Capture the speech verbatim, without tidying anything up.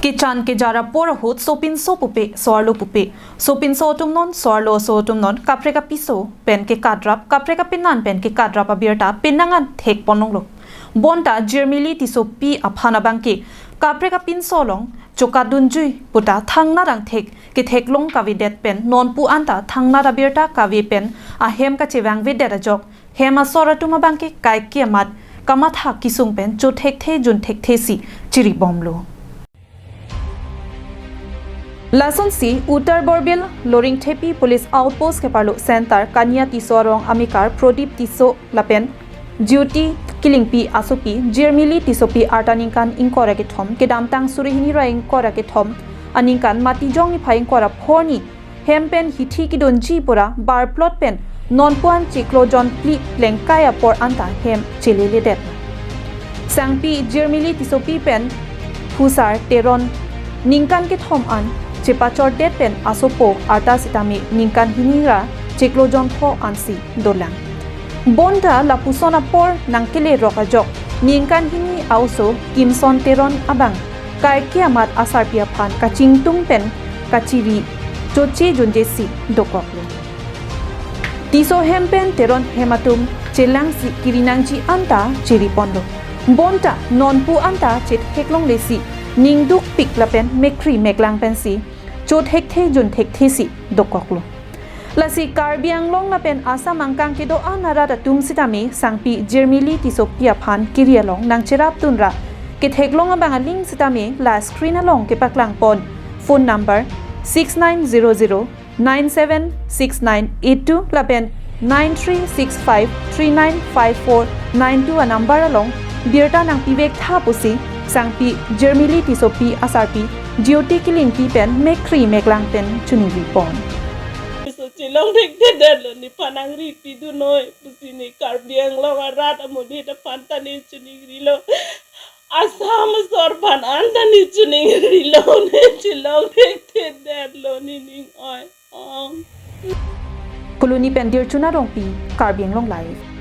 Kechan kejar apor ahut sopinso pupe, so-arlo pupe, sopinso atum non, so-arlo aso atum non, kaprek apiso pen kekadrap, kaprek apenan pen kekadrap abirta penang an thekponlonglo. Bonta Jirmili Tissopi aphan abangke kaprek apinso along chokatdunjui puta thangnat angthek ketheklong kavedet pen nonpu anta thangnat abirta kave pen ahem kachevangvedet ajok hem asor atum abangke kaike amat kamatha kesung pen chothekthe junthekthe si chiribomlo. Lasonsi Uttar Borbil Loringthepi Police Outpost keparlo Center Kania Tisso arong amekar Prodip Tisso lapen Jyoti Killingpi asopi Jirmili Tissopi arta ningkan ingkoi ra kethom kedamtang suri hini ra ingkoi ra kethom aningkan Matijong niphai ingkoi ra pho arni hem pen hithi kedunji pura barplot pen nonpu an chiklo jon phli plengkai apor anta hem cheleledet. Sangpi Jirmili Tissopi pen Phusar Teron ningkan kethom an chepachordet pen asopo arta sitame ningkan hini ra chiklo jon pho ansi dolang. Bonta lapuson apor nangkelerok ajok ningkan hini a-oso Kimson Teron abang kaike amat asarpi aphan kachingtung pen kachiri choche junje si dokoklo. Tisso hem pen Teron hem atum chelangsi kiri nangji anta chiriponlo. Bonta nonpu anta chetheklongle si ningdukpik lapen mekkri meklang pensi chothekthe junthekthe si dokoklo. Lasi Karbi Anglong lapen Assam angkang kedo-an arat atum sitame sangpi Jirmili Tissopi aphan kiri along nangcherapdun ra ketheklong abang aling sitame la screen along kepaklangpon phone number six nine zero zero nine seven six nine eight two lapen nine three six five three nine five four nine two anumber along birta nangpivektha pusi sangpi Jirmili Tissopi asarpi Jyoti Killingpi pen mekkri meklang pen chiningripon. So chilong thekthedetlo, nephan nangri pidun noi pusi ne Karbi Anglong arat amonit aphan ta ne chiningrilo. Assam asor aphan anta ne chiningrilo, ne chilong thekthedetlo, ne ning oi ong. Koloni pen Dirchuna Rongpi, Karbi Anglong Live.